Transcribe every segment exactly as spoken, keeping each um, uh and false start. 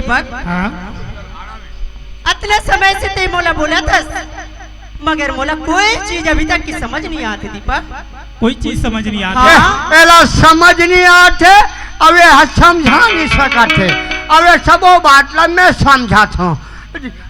दीपक, हाँ। अतने समय से ते मोला बोलत हस, मगर मोला कोई चीज अभी तक की समझ नहीं आत हे दीपक। कोई चीज समझ नहीं आत हे? हाँ। ए, एला समझ नहीं आत हे, अब ये ह समझा नहीं सकत हे। अब ये सबो बात ला मैं समझात हूँ।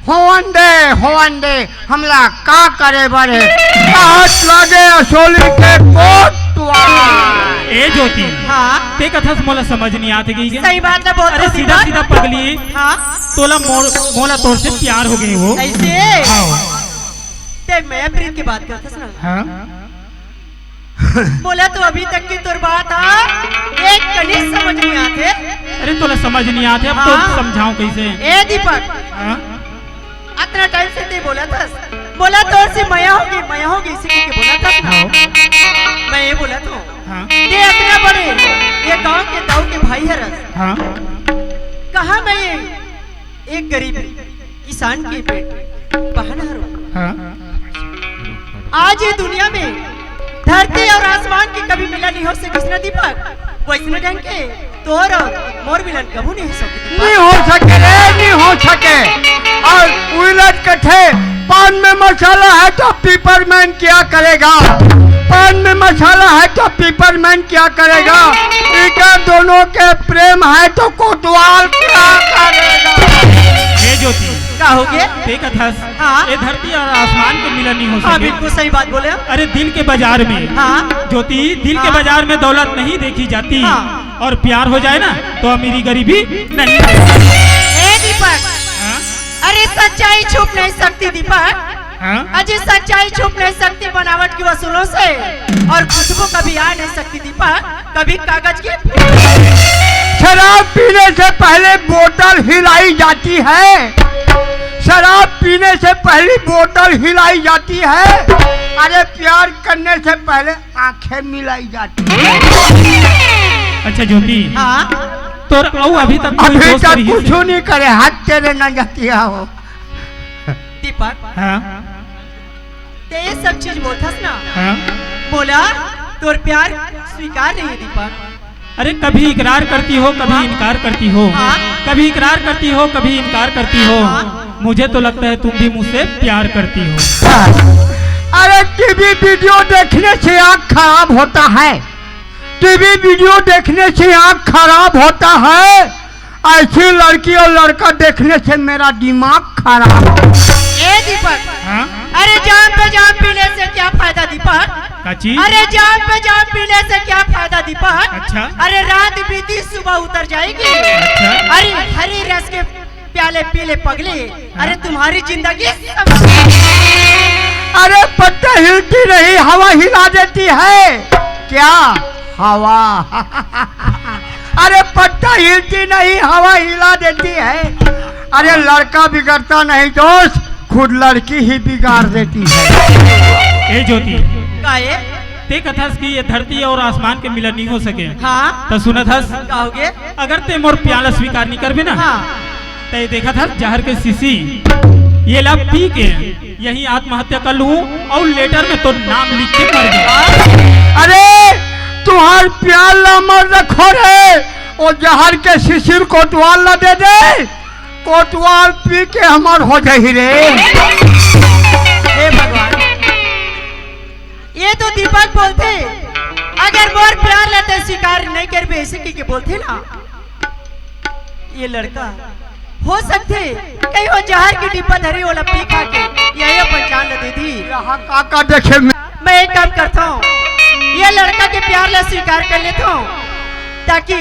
होवन दे, होवन दे, हमला का करे बर हे? कहत लागे असोली के कोटवार। ए ज्योति, हाँ। ते कथस मोला समझ नहीं आत हे कि सही बात हे, बहुत अरे सीधा सीधा पगली, हाँ। तोला मोर, मोला तोर से प्यार हो गे हो। ऐसे? हाँ। ते मया प्रीत की बात करथस ना। हाँ। मोला तो अभी तक की तोर बात हा एक कनी समझ नहीं आत हे। अरे तोला समझ नहीं आत हे, अब तो हाँ। समझाऊं कैसे? ए दीपक, हाँ? अतना टाइम से ते बोलत हस, मोला तोर से मया होगे, मया होगे, इसे कहिके बोलत हस ना। हाँ। मैं ये बोलत हूँ, हाँ। ते अतना बड़े ये गांव के दाऊ के भाई हरस। हाँ। कहाँ मैं ये एक गरीब किसान के बेट बहन हरो। हाँ। आज ये दुनिया में धरती और आसमान के कभी मिलन नहीं हो सकिस ना दीपक, वैसने ढंग के तोर और मोर मिलन कभू नहीं हो सके दीपक। नहीं हो सके रे, नहीं हो सके। और उलट कथे, पान में मसाला है तो पिपरमेंट क्या करेगा, पान में मसाला है तो पिपरमेंट क्या करेगा, इनका दोनों के प्रेम है तो कोतवाल क्या करेगा? ए ज्योति, का हो गया? ते कथस, हाँ। ए धरती और आसमान के मिलन नहीं हो हाँ, सके। बिल्कुल सही बात बोले। अरे दिल के बाजार में, हाँ। ज्योति, दिल के हाँ। बाजार में दौलत नहीं देखी जाती हाँ। और प्यार हो जाए ना तो अमीरी गरीबी नहीं। ए दीपक, हाँ? अरे सच्चाई छुप नहीं सकती दीपक। हाँ? अजी सच्चाई छुप नहीं सकती बनावट की वसूलों से, और खुशबू कभी आ नहीं सकती दीपक, कभी कागज की। शराब पीने से पहले बोतल हिलाई जाती है, शराब पीने से पहले बोतल हिलाई जाती है, अरे प्यार करने से पहले आंखें मिलाई जाती है। अच्छा ज्योति, हाँ। तोर अउ अभी तक कोई अभी दोस्त तक नहीं कुछ है? नहीं करे, हाथ तेरे ना जाती हो। दीपक, हाँ। ते ये सब चीज बोलथस ना, हाँ। मोला तोर प्यार स्वीकार नहीं है दीपक। अरे कभी इकरार करती हो, कभी हाँ। इनकार करती हो, हाँ। कभी इकरार करती हो, कभी इनकार करती हो। हाँ। मुझे तो लगता है तुम भी मुझसे प्यार करती हो। अरे टीवी वीडियो देखने से आँख खराब होता है, टीवी वीडियो देखने से आँख खराब होता है, ऐसी लड़की और लड़का देखने से मेरा दिमाग खराब। ए दीपक, हाँ? अरे जाम पे जाम पीने से क्या फायदा दीपक? काची? अरे जाम पे जाम पीने से क्या फायदा दीपक? अच्छा। अरे रात बीती सुबह उतर जाएगी। अच्छा। अरे हरी रस के प्याले पी ले पगली, अरे तुम्हारी जिंदगी सम- अरे पत्ता हिलती नहीं, हवा हिला देती है क्या? हवा। अरे पत्ता हिलती नहीं, हवा हिला देती है। अरे लड़का बिगड़ता नहीं दोस्त, खुद लड़की ही बिगाड़ देती है। ए ज्योति, का ए? ते कथस कि ये धरती और आसमान के मिलन नहीं हो सके। हाँ। तो सुनत हस? का हो गे? अगर ते मोर प्यार ला स्वीकार नहीं करबे ना, हाँ। ते देखत हस जहर के शीशी, ये ला पी के यही आत्महत्या कर लूं और लेटर में तो नाम लिख के मर जाऊं। अरे तुहार प्यार ला मत रखो रे, वो जहर के शीशी कोतवाल ला दे दे, कोतवाल पी के हमर हो जाही रे। हे भगवान, ये तो दीपक बोलथे, अगर मोर प्यार ला ते स्वीकार नहीं करबे, ऐसे कहिके बोलथे ना। ये लड़का हो सकथे कहीं वो जहर के डिब्बा धरे, ओला पी खा के यही अपन जान ला दे दी। यहाँ का का देखे में मैं एक काम करता हूँ, ये लड़का के प्यार ला स्वीकार कर लेता हूँ, ताकि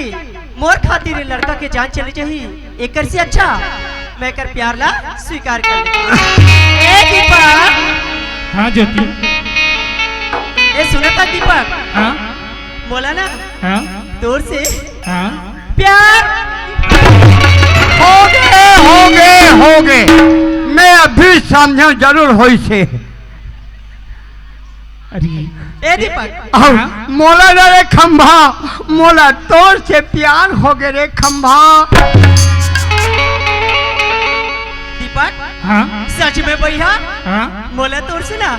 मोर खातिर ये लड़का के जान चली जाही। एकर से अच्छा मैं एकर प्यार ला स्वीकार कर लेता हूँ। ए दीपक, हाँ ज्योति। ए सुनत हस दीपक, हाँ। बोला ना, हाँ। तोर से हाँ। प्यार। हो गे, हो गे, हो गे। मैं अभी समझा जरूर होइसे। अरे। ए दीपक। अउ हाँ? मोला ना रे खंभा, मोला तोर से प्यार हो गे रे खंभा। दीपक, हाँ? सच में भैया? हाँ? मोला तोर से ना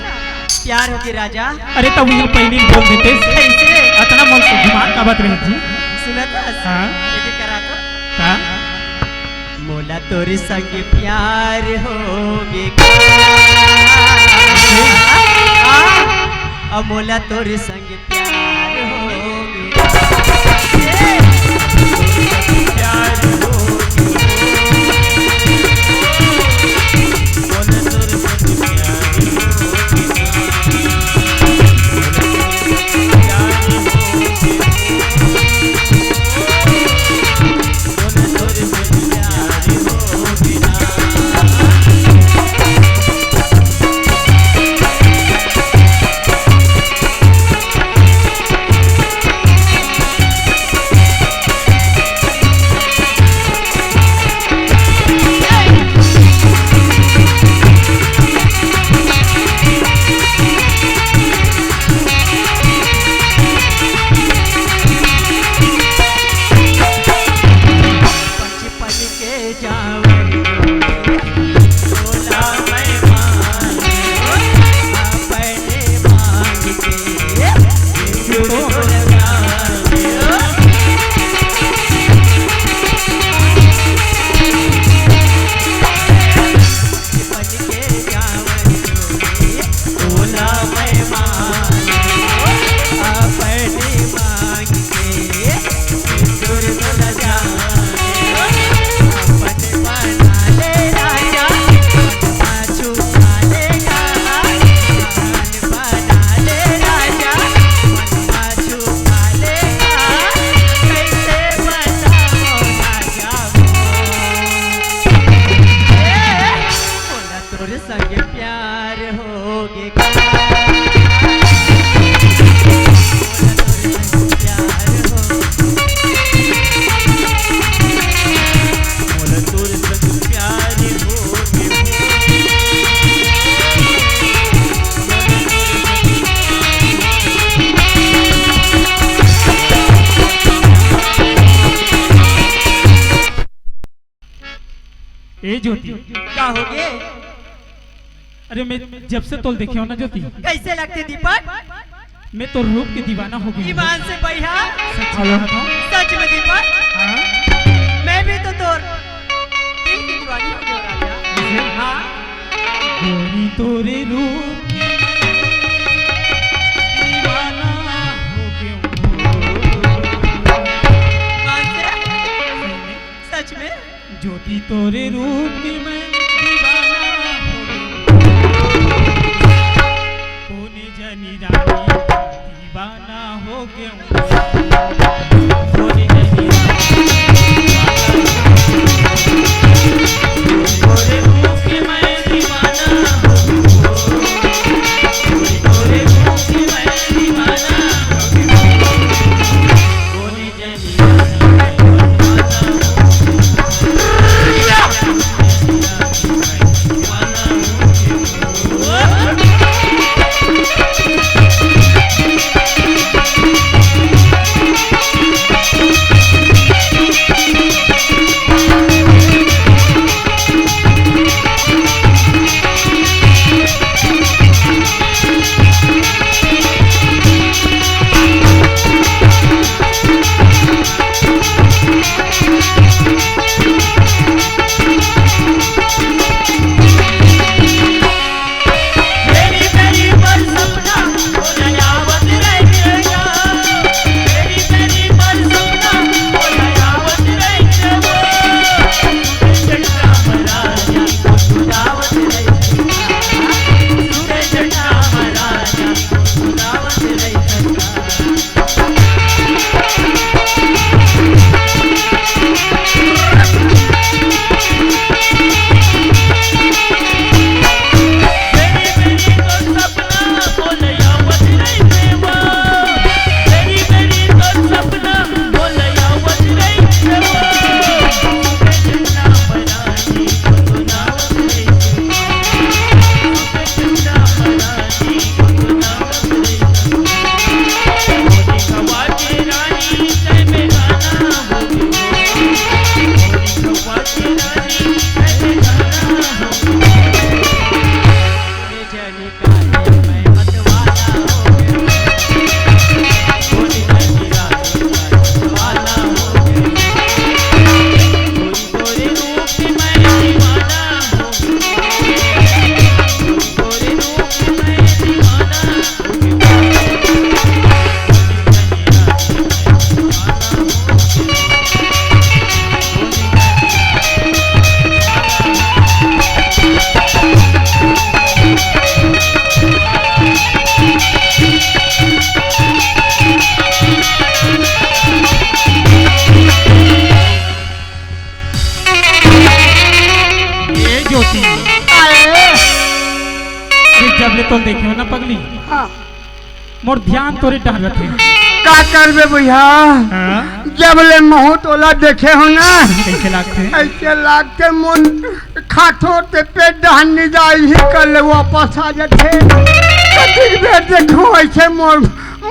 प्यार हो गे राजा। अरे तब वो पहले ही बोल देते। कैसे? अतना मन से दिमाग का बात रही थी। सुनत हस? हाँ? ये करा तो। हाँ? मोला तोर संग प्यार होगे का? आ, आ, मोला तोर संग प्यार होगे का? ए, प्यार होगे का? मोला तोर संग प्यार होगे का? तोरे संग प्यार होगे का? मोला तोरे संग प्यार होगे। मोला तोरे संग प्यार होगे। ए ज्योति। का होगे? अरे, मैं जब से तोल देखे हो ना ज्योति। कैसे लगथे दीपक? मैं तोर रूप के दीवाना हो गई हूँ। ईमान से बइहा। सच में दीपक। हाँ? मैं भी तो तोर दिल की दीवानी हो गई हूँ राजा। हाँ। गोरी तोरे रूप के दीवाना हो गई हूँ। ईमान से? सच में? ज्योति तोरे रूप के मैं दीवाना हो गई हूँ। कोने जनी रानी दीवाना हो गई हूँ। कोने जनी रानी दीवाना हो गई हूँ। तोरे रूप के मैं दीवाना हो गई हूँ। तोरे रूप के मैं दीवाना हो गई हूँ। कोने देखे हो ना पगली, हाँ। मोर ध्यान तोरे डहर रथे। का करबे भैया, हाँ? जब ले महूँ तोला देखे हो ना, कैसे लागथे? ऐसे लागथे मोर खाथो ते पेट डहर निजाही कर ले वापस आ जाथे। कतिक बेर देखो ऐसे मोर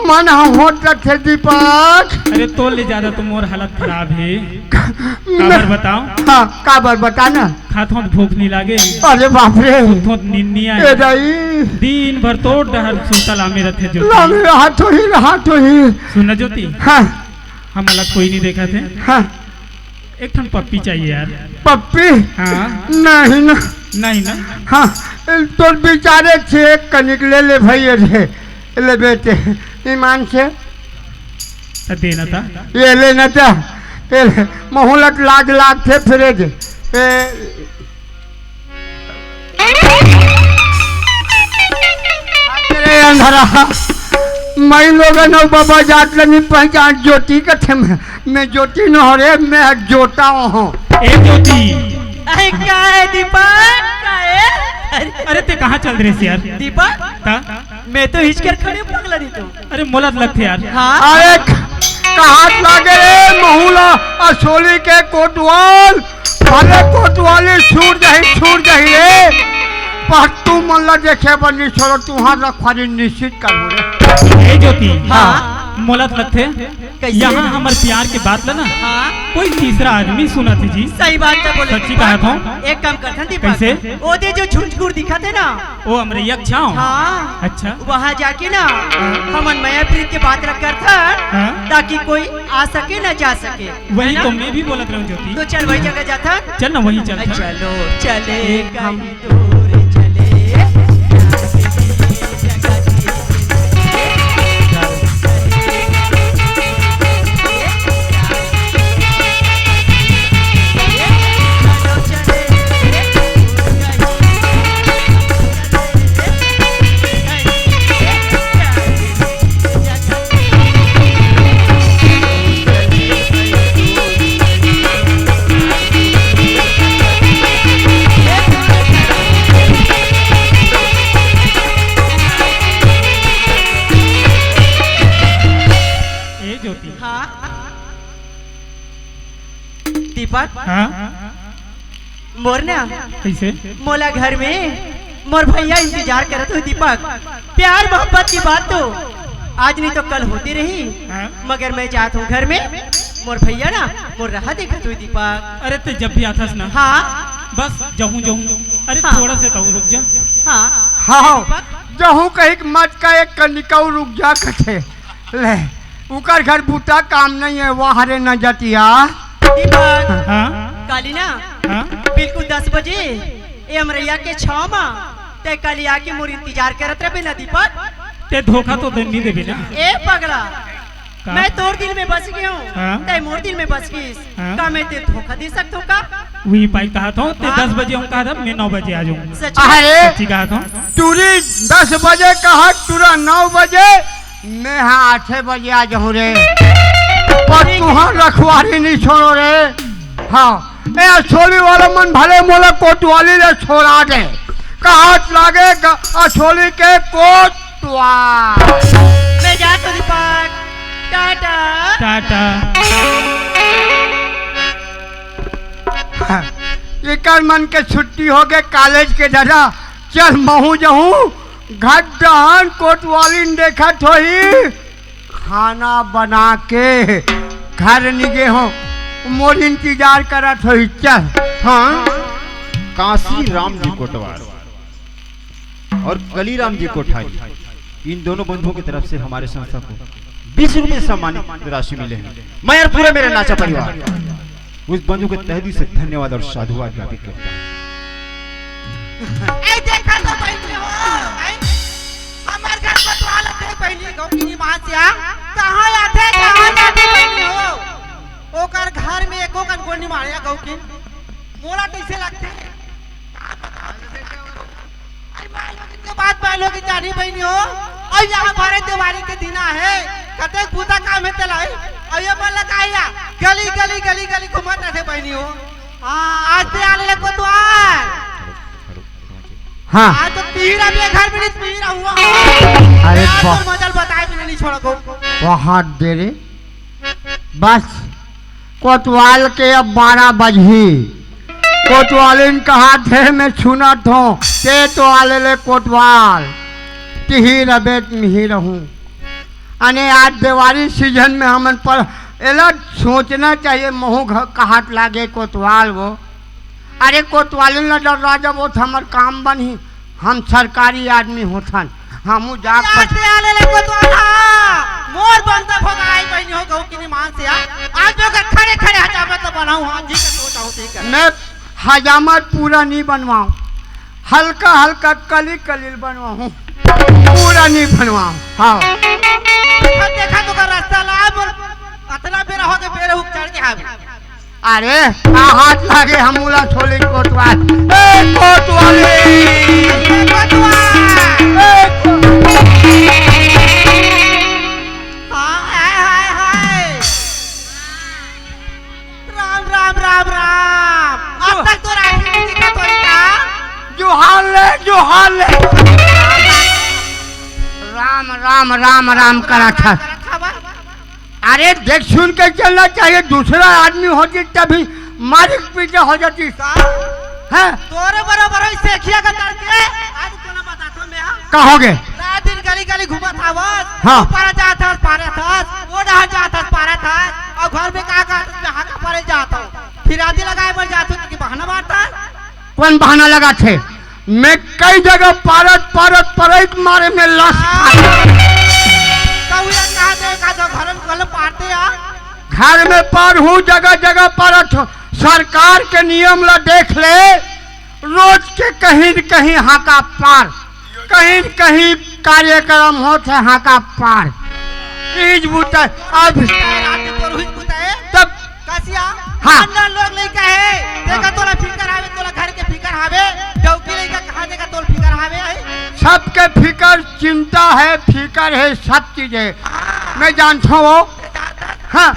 मन ह होत रथे दीपक। अरे तोर ले ज्यादा तो मोर हालत खराब हे। काबर बताओ? हाँ, काबर बता ना। खाथों त भूख नहीं लागे। अरे बाप रे। सुतों त नींद नहीं आए। ए दाई। दिन भर तोर डहर सुतल आमे रथे ज्योति। लामे रहा तो ही, रहा तो ही। सुन ना ज्योति। हाँ। हमला कोई नहीं देखा थे। हाँ। एक ठन पप्पी चाहिए यार। पप्पी? हाँ। नहीं ना। नहीं ना। हाँ, तोर बिचारे छे, कनिक ले ले भाई रे। ले बेटे, ईमान से। त देना था। ये ले ना था। ये ले, महूँ ला त लाज लागथे फिरे जे। ए, अरे अंधरा, मैं लोगन अउ बाबा जात ल नहीं पहचान, ज्योति कथे मैं, मैं ज्योति न हो रे, मैं जोता हूँ। ए ज्योति। अरे का है दीपक, का है? अरे, अरे ते कहाँ चल रहे यार? दीपक, का? मैं तो हिचकर खड़े हूँ, पगला नहीं तो। अरे मोला त लगथे यार। हाँ? अरे क-, कहाँ लागे रे महूँ ला असोली के कोटवाल? अरे कोटवाली छूट जाही, छूट जाही रे। पर तुमन ला देखे बर नहीं छोड़ो, तुम्हार रखवारी निश्चित करहूँ रे। ए ज्योति, हाँ। मोला त लगथे, कैसे? यहाँ हमर प्यार के बात ला ना, हाँ। कोई तीसरा आदमी सुनत हे जी। सही बात है, बोले सच्ची दीपक। कहा था। एक काम करथन दीपक। कैसे? ओ दे जो झुंझकुर दिखत हे ना, ओ अमरैया के छाँव? हाँ। अच्छा। वहाँ जाके ना, हाँ। हमन मया प्रीत के बात रख करथन, हाँ। ताकि कोई आ सके ना जा सके। वही है ना? तो मैं भी बोलत रहूँ ज्योति। तो चल वही जगह जाथन। चल ना वहीं चलथन। चलो, चले एक हम कहीं दूर चले। ए ज्योति। हाँ। दीपक। हाँ। मोर ना, कैसे? मोला घर में मोर भैया इंतजार करत होही दीपक। प्यार मोहब्बत की बात तो आज नहीं तो कल होती रही, हाँ? मगर मैं जात हूँ घर में, मोर भैया ना मोर राह देखत होही दीपक। अरे ते जब भी आथस ना, हाँ। बस जहूँ जहूँ, अरे हाँ। थोड़ा से तहूँ रुक जा। हाँ। हाँ, हाँ। दीपक। जहूँ कहीं मत का एक कनिकऊ रुक जा कथे। ले, उकर घर बूता काम नहीं है, वहाँ रे न जतिया। दीपक, हाँ? काली ना, हाँ? बिल्कुल दस बजे, ए अमरैया के छाँव मा, ते काली आके मोर इंतजार करत रहबे ना दीपक। ते धोखा तो दे, नहीं देबे ना। ए पगला, का? मैं तोर दिल में बस गया हूँ, हाँ? ते मोर दिल में बस गइस। हाँ? का मैं ते धोखा दे सकत हूँ का? वही पाई कहा था, ते हाँ? दस बजे हूँ कहा था, मैं नौ बजे आ जाऊँ। सच में? अरे! सच्ची कहा था। टूरी दस बजे कहा, टूरा नौ बजे, मैं हाँ आठे बजे आ जाऊँ रे। पर तुहार रखवारी नहीं छोड़ो रे। हाँ, ए असोली वाला मन भले मोला कोतवाली ले छोड़ा दे। कहा लागे ग-, असोली के कोतवाल। मैं जात हूँ दीपक। टाटा। टाटा। हाँ, एकर मन के छुट्टी हो गए कॉलेज के दादा। चल महूँ जहूँ घर डहन कोतवाली न देखत होही। खाना बना के घर निगे हो, मोर इंतजार करत होही। चल। हाँ, काशी राम जी कोटवार और कलीराम जी कोठारी, इन दोनों बंधुओं की तरफ से हमारे संस्था को बीस रुपए सम्मानित राशि मिले हैं। मैं और पूरा मेरा नाचा परिवार उस बंधु को तहे दिल से धन्यवाद और साधुवाद ज्ञापित करता हूँ। ए, देखा तो बहिनी हो, हैं? हमार घर बतवा लेते बहिनी, गौकिनी माँ से आ। कहाँ आथे, कहाँ जाथे बहिनी हो? ओकर घर में एको कन गोली मारे गौकिन। मोला कैसे लगते? अरे माय लोगिन के बात, माय लोगिन जानी बहिनी हो। अउ यहाँ भरे देवारी के दिन आहे, कतेक पूजा काम हे तेला हे। अउ ये मन लगा या गली, गली, गली, गली घूमत रथे बहिनी हो। हाँ, आज ते आने लग कोतवाल। हाँ। आज तो पीरा बेघर मिली, पीरा हुआ। अरे आज वाह। तो मजल बताए बिना नहीं छोड़ा को। वहाँ दे रे। बस, कोतवाल के अब बारह बजही। कोतवालिन कहा थे, मैं सुनत हूँ, ते तो आले ले कोतवाल। तिही रबेत मिही रहूँ। अने आज देवारी सीजन में हमन पर एला सोचना चाहिए, महू घ-, कहात लागे कोतवाल वो। अरे कोतवालिन ला डर राजा वो तो हमर काम बनही, हम सरकारी आदमी होथन, हमू जाग या पर ते आले ले कोतवाल हा, मोर बंधक हो गए, बहनी हो गऊ कि नहीं मान से आ, आज जो कर खड़े खड़े हजामत तो बनाऊँ, हाँ, जी कर सोचा हूँ, ठीक है। मैं हजामत पूरा नहीं बनवाऊँ, हल्का हल्का कली कलील बनवाऊँ, पूरा नहीं बनवाऊँ। हाँ। देखा, देखा तो कर रास्ता ला, बोल, अतना बेरा हो गए, बेरा हुक चढ़ के हावे। अरे, का हाथ लागे हमू ला छोली कोतवाल। ए, कोतवाली! ए, कोतवाल! ए, को- हाय, हाय, हाय, हाय। राम, राम, राम, राम। अब तक तो राखी नहीं दिखा तो इनका। जोहार ले, जोहार ले। राम, राम, राम, राम करत हस। करत हवा। अरे, देख सुन के चलना चाहिए, दूसरा आदमी होती तभी मारे पीछे हो जाती। का? हैं? तोरे बराबर है सेखिया का करके। आज कोना बताथो मैं, हाँ? का हो गए? रात दिन गली गली घूमत हवस। हाँ। ऊपर जात हस, पारत हस, वो डहार जात हस, पारत हस, और घर में का करत हस, मैं हाका पारे जात हूँ। फिर आदि लगाए बर जात हूँ, कि बहाना मारता है। कौन बहाना लगाथे? मैं कई जगह पारत, पारत, परत मारे में लस खा। कौआ कहा दे का जो घर में गल पारते आ? घर में पार हूँ, जगह जगह पारत हूँ। सरकार के नियम ला देख ले, रोज के कहीं न कहीं हाका पार, कहीं न कहीं कार्यक्रम होत है, हाका पार। ईज बुता अब रात को रोहित बुता है। तब कसिया, हाँ। अंदर लोग लइका है, देखा हाँ। तोला फिकर हावे, तोला घर के फिकर हावे, डौकी लइका कहाँ देखा तोला फिकर हावे है? सबके फिकर चिंता है, फिकर है, सब चीज है। मैं जानता हूँ वो। हाँ।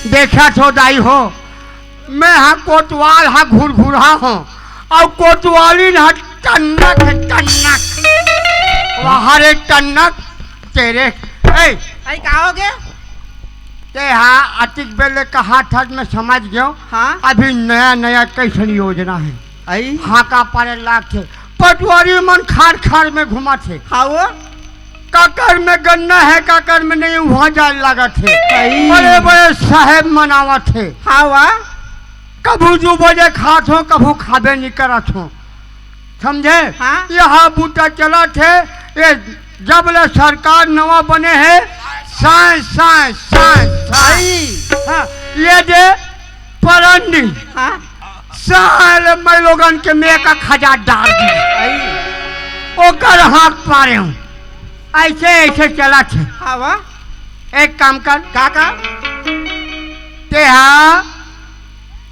देखा तो दाई हो, मैं हा कोतवाल हा घुरघुरा हो, अउ कोतवालिन हा टन्नक हे, टन्नक। वाह रे टन्नक, तेरे, ए, अई का हो गया? ते हा अतिक बेले कहा था, मैं समझ गयो। हाँ? अभी नया नया कैसन योजना है? अई? हाका पारे लागथे, पटवारी मन खार खार में घुमाथे। हाँ वो? काकर में गन्ना है, काकर में नहीं, वहाँ जाए लागत है। सही। बड़े बड़े साहेब मन आवत है। हाँ वाह। कभू दू बजे खात हो, कभू खाबे नहीं करत हो, समझे? हाँ। यहाँ बूता चलत है, ये जब ले सरकार नवा बने है, साय, साय, साय, साय। सही। हाँ, ये जे परंडी, हाँ। साल मैं लोगन के में का खजा डाल दी। सही। ओकर हाथ पारे हूँ। ऐसे, ऐसे चलत हे। हाँ, वाह। एक काम कर। का, का? ते हा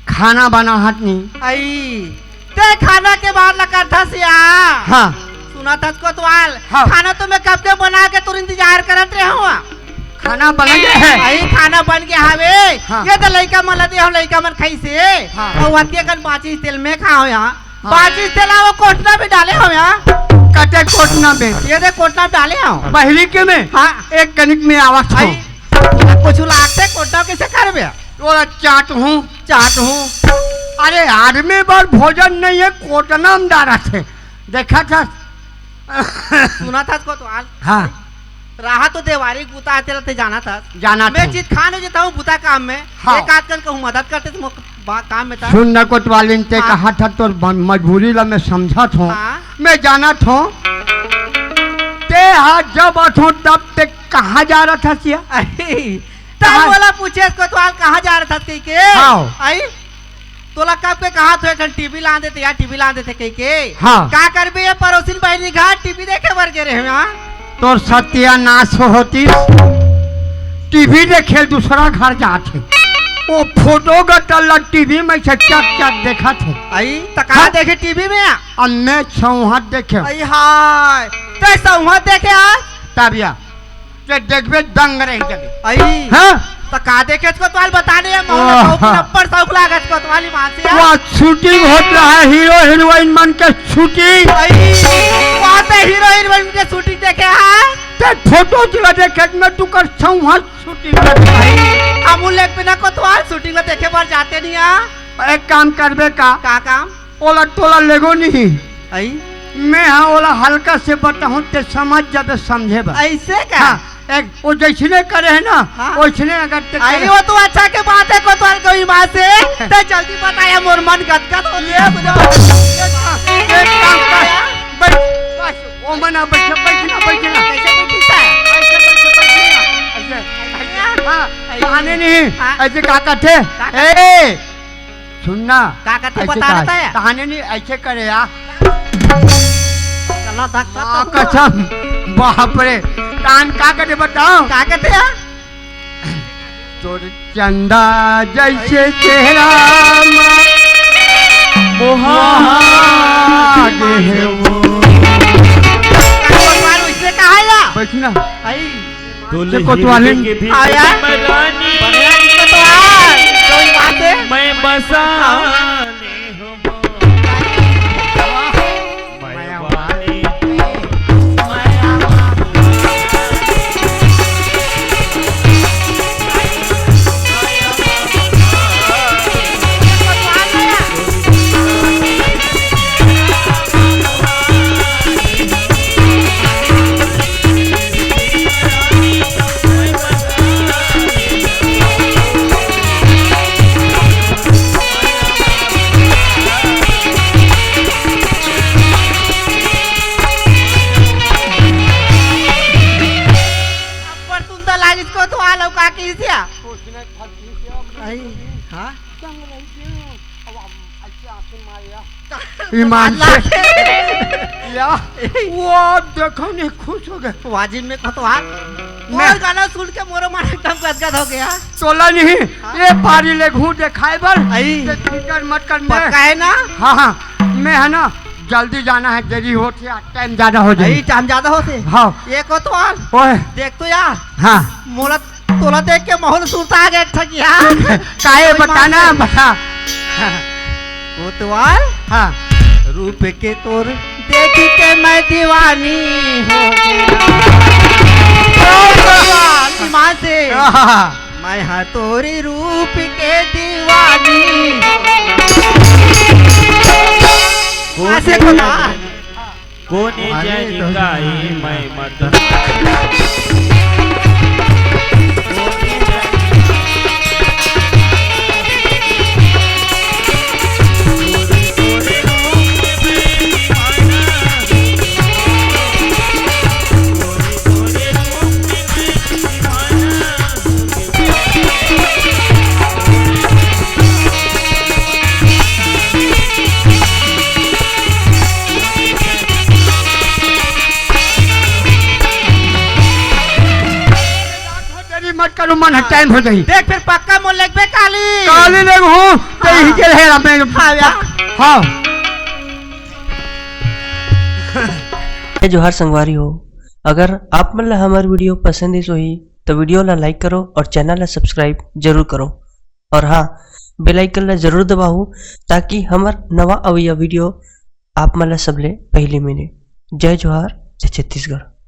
खाना बनाहत नहीं। अई, ते खाना के बात ला करथस या? हाँ। सुनत हस कोतवाल, हाँ। खाना तो मैं कब के बना के तोर इंतजार करत रहे हूँ। खाना बन गया है? अई, खाना बन गया हवे। हाँ। ये तो लइका मन ला दे हो, लइका मन खाइसे। हाँ। अउ अतिया कन बाचिस तेल में खाओ यहाँ। हाँ। बाचिस तेल वो कोटना में डाले हो यहाँ। कते कोटना में? ये दे कोटना में डाले हो। बहरी के में? हाँ। एक कनिक में आवत हो। अई, कुछ लागते कोटना कैसे करबे? तोला चाट हूँ। चाट हूँ। अरे आदमी बर भोजन नहीं है, कोटना में डालत हे। देखा था? सुना था कोतवाल? हाँ। रहा तो देवारी बुता आते रहते जाना था। जाना मैं था। चित खान हो जाता हूँ बुता काम में। हाँ। एक आध कन कहूँ मदद करते तो मोक बा-, काम में था। सुन न कोतवालिन ते हाँ। कहा था तोर ब-, मजबूरी ला मैं समझत हूँ। हाँ। मैं जानत हूँ। ते हा जब अथो तब ते कहाँ जा रहा था सिया? अरे, तब हाँ। बोला पूछे कोतवाल कहाँ जा रहा था कह के? हाँ। आई? तोला कब के कहा तो एक ठन टीवी लान देते यार, टीवी लान देते कह के। हाँ। का करबे ये पड़ोसिन बहिनी घर टीवी देखे बर गे रहे हाँ? तोर सत्यानाश होतिस। टीवी देखे दूसरा घर जात हे। वो फोटो गटल ला टीवी में से चक चक देखत हे। आई, त कहाँ हाँ? देखे टीवी में? अब मैं सौहत देखे। आई हाय, ते सौहत देखे आज? तब या, ते देखबे दंग रह जाबे। आई। हाँ? तो का देखे कोतवाल, बता दे, मोहन ओह। शौक, अब्बड़ शौक लागत कोतवाल ईमान से यार। वहाँ शूटिंग होत रहा, हीरो हीरोइन मन के शूटिंग। अई, वहाँ से हीरो हीरोइन के शूटिंग देखे है। ते फोटो दिखा देखे में तू कर छौ वहाँ शूटिंग में। अई, हम उल्लेख बिना कोतवाल शूटिंग में देखे बर जाते नहीं है। एक काम करबे का? का काम? ओला टोला लेगो नहीं। अई? मैं हाँ ओला हल्का से बताहूँ ते समझ जाबे, समझे बा। ऐसे का? हाँ, एक वो जैसने करे है ना, हाँ। वैसने अगर ते आई करे। वो तो अच्छा के बात है कोतवाल कोई माँ से। ते जल्दी बताया, मोर मन गदगद हो गया। एक काम कर, बैठ, बस, वो मना बैठ, बैठ ना, बैठ ना। कैसे बैठी सा? ऐसे बैठ, बैठ ना। ऐसे, ऐसे, हाँ, अई। आने नहीं, हाँ। ऐसे का करते? का करते? ए, सुन ना, का कथे ऐसे बता का-, रहा है? तहाने नहीं, ऐसे करे यार। चलो, धक, धक, हाँ, धक। कसम, बाप रे, तान का करे बताओ? का कथे यार? तोर चंदा जैसे चेहरा मा मोहा गे हे वो। भगवान उसने कहा या? बैठ ना। आई। दुल्हन देखो तो आनंद। के भी आया? मैं रानी। बढ़िया दिखत तो है। कोई बात है? मैं बसा हाँ। ले हूँ। मैं वाली। अब्बड़ सुंदर लागिस कोतवाल, अउ का किहिस या? आई, हाँ? ईमान से। या, वो देखो नहीं, खुश हो गए। वाजिब में कोतवाल। मैं और गाना सुन के मोरो मन एकदम गदगद हो गया। तोला नहीं, हाँ? ये पारी ले घूर देखाए बर। आई। ते फिकर मत कर, मैं पक्का है ना? हाँ, हाँ, मैं है ना, जल्दी जाना है, देरी होत हे, टाइम ज्यादा हो जाही। आई, टाइम ज्यादा होत हे। हाँ। ये कोतवाल। ओए। देख तो यार। हाँ। मोला तोला देख के माहौल सुरता आ गया, अच्छा किया। काहे कोई बता ना, बात नहीं। बता। कोतवाल? हाँ। रूप के तोर देख के मैं दीवानी हो गया। कोतवाल, ईमान से। हाँ। मैं हाँ तोरी रूप के दीवानी हो गया। ईमान से कोतवाल। कोने अरे जानी तो काई मैं मत। देरी मत करो, मन ह टाइम हो जाही। देख फिर पक्का मोर लेगबे काली। काली लेगहूँ, तो हाँ। यही के रहे अब मैं। हाँ यार। हाँ। जय जोहार संगवारी हो, अगर आप मन ला हमर वीडियो पसंद आइस होही तो वीडियो ला like करो और चैनल ला subscribe जरूर करो। और हाँ, bell icon ला जरूर दबाओ, ताकि हमर नवा अवइया वीडियो आप मन ला सबले पहली मिले। जय जोहार, जय छत्तीसगढ़।